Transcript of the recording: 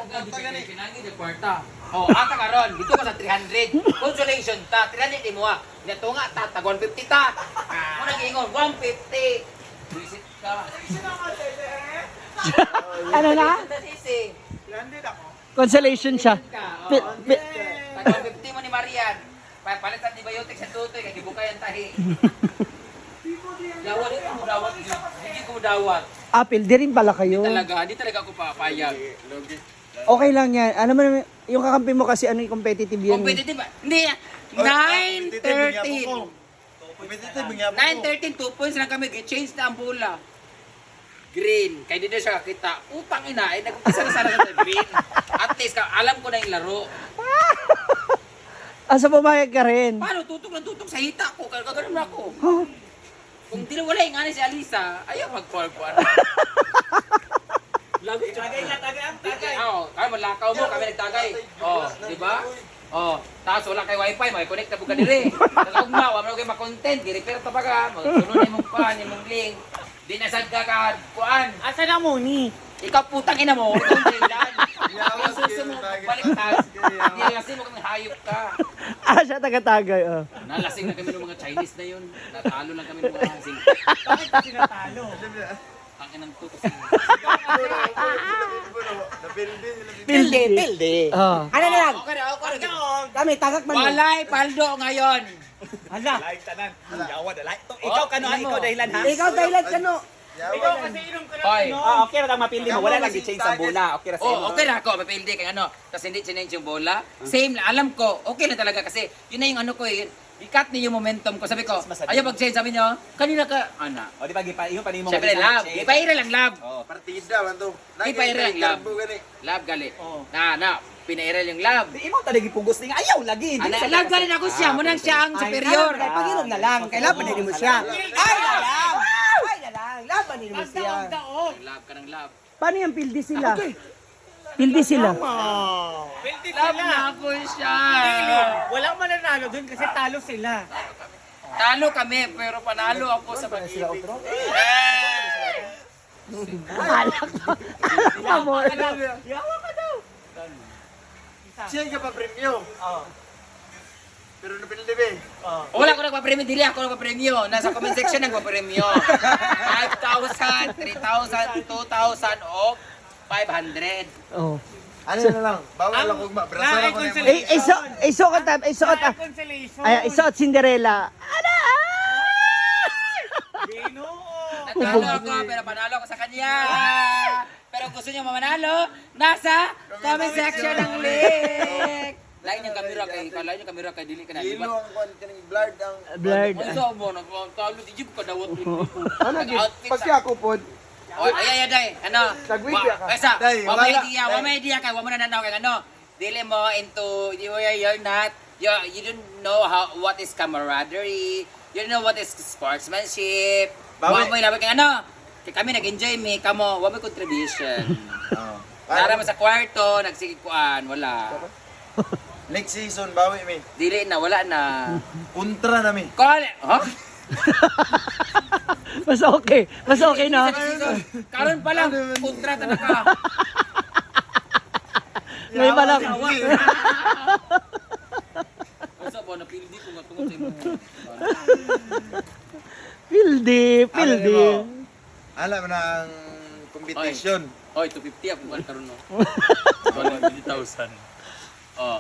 Kwarta gani. Pinangin yung kwarta. Oh, ata karon dito ka sa 300. Consolation ta, 300 imo ah. Natunga ta, tag 150 ta. Mo nang ingon 150. Visit ka. Ano na? Sisi. Consolation siya. Ka. Pi- Oh. pi- Tag 150 mo ni Marian. Palit sa antibiotics sa tutoy kay gibukay ang tahi. Dawat ko mo dawat. Hindi ko mo dawat. Ah, pildi rin pala kayo. Talaga, hindi talaga ako papayag. Okay lang yan. Alam mo naman, yung kakampi mo kasi ano yung competitive yan eh. Competitive ba? Hindi. 9-13. Competitive nga po. 9-13, 2 points lang kami. Change na ang bola. Green. Kaya di na siya kakita. Utang ina, eh, nag-umpisa na sana sa green. At least, alam ko na yung laro. Ah, so pumayag ka rin. Paano? Tutok ng tutok sa hita ko. Kagano'n na ako. Huh? Kung di na wala yung ani si Alisa, ayaw mag-call ko. Ano? Lagot siya. Tagay nga, tagay ang tagay. Oo, kaya malakaw mo, kami nagtagay. Oh, di ba? Oh, tapos wala kay wifi, may connect na po ka dire. Nagugma, wala mo kay ma-content, gi-repair ta pa ka, magsunod na imong pan, imong link. Di na sad ka ka kuan. Asa na mo ni? Ikaw putang ina mo, ikaw ang dahilan. Yawas Ang suso mo, kayo, tagay. pagbaliktad. Nilalasing mo kami, hayop ka. Ah, siya taga-tagay. Oh. Nalasing na kami ng mga Chinese na yun. Natalo lang kami ng mga sing. Bakit ka sinatalo? Ang inang to kasi. Napildi sila. Pildi. Pildi. Oh. Ano na lang? Okay na, okay na. Kami, tagak man. Walay paldo ngayon. Hala. Live tanan. Yawa na live. Ikaw kano ha, ikaw dahilan ha. Ikaw, dahilan ka no. Ikaw kasi inom ka na Hoy. inom. Ah, okay ra lang mapili mo. Wala lang gi-change ang bola. Okay ra sa imo. Oh, okay na ako, mapildi kay ano. Tapos hindi change yung bola. Same lang, alam ko, okay na talaga kasi yun na yung ano ko eh. Ikat niyo yung momentum ko. Sabi ko, Mas masadya. ayaw mag-change. Sabi niyo, kanina ka, ana. O di ba gipa iyo pa nimo Siyempre, love. Ipaira lang, love. Oh. Partida man to. Di pa rin, love. Love gali. Oh. Na, na, pinaira yung love. Di imo tadi gipugos ni nga ayaw lagi. Di Ana, sa- love gali na ako siya. Munang siya ang superior. Ay, pag-inom na lang. Kailangan pa mo siya. Ay, na lang. Ay, na lang. Laban din mo siya. Love ka ng love. Paano yung pildi sila? Pildi sila. Love na ako siya. Walang mananalo dun kasi talo sila. Talo kami, pero panalo ako sa pag-ibig. Eh! Alak pa. Alak pa more. Yawa ka daw. Siya ka pa premyo. Oh. Pero napildi be. Wala ko nagpa-premyo, dili ako nagpa-premyo. Nasa comment section nagpa-premyo. 5,000, 3,000, 2,000, o 500. Oh. Ano na lang? Bawal lang ugma. Brasa na ko na Eh, eh, so, eh, suot, ah, eh, suot, ah. Consolation. Ay, isuot Cinderella. Ana! Ah! Ginoo. Natalo ako, pero panalo ako sa kanya. Pero gusto niyo mamanalo, nasa comment section ng link. Lain yung camera kay, lain yung camera kay dili ka na. Ilo ang kuan kaning blurred ang Blurred. Ano sa mo, nagtalo, di ko kadawat ko. Ano gid? Nag-outfit Pagki ako pod. Oh, ay, ay, ay, ano? Nag-wait ka. Basta, Day, wa may wala. idea, wa may idea kay wa mo na nanaw kay ano. Dili mo into you're not you don't know how what is camaraderie. You don't know what is sportsmanship. Bawi. Wa mo ilabay kay ano. Kay kami nag-enjoy mi kamo, wa may contribution. Oh. Tara mo sa kwarto, nagsigikuan, wala. Next season bawi mi. Dili na, wala na. Kontra na mi. Call, huh? Mas okay. Mas okay na. Karon pa lang, kontrata na ka. Ngayon pa lang. Unsa ba napildi ko nga tungod sa imo. Pildi, pildi. Alam na ang competition. Oy, 250 ako karon no. 150,000. Oh.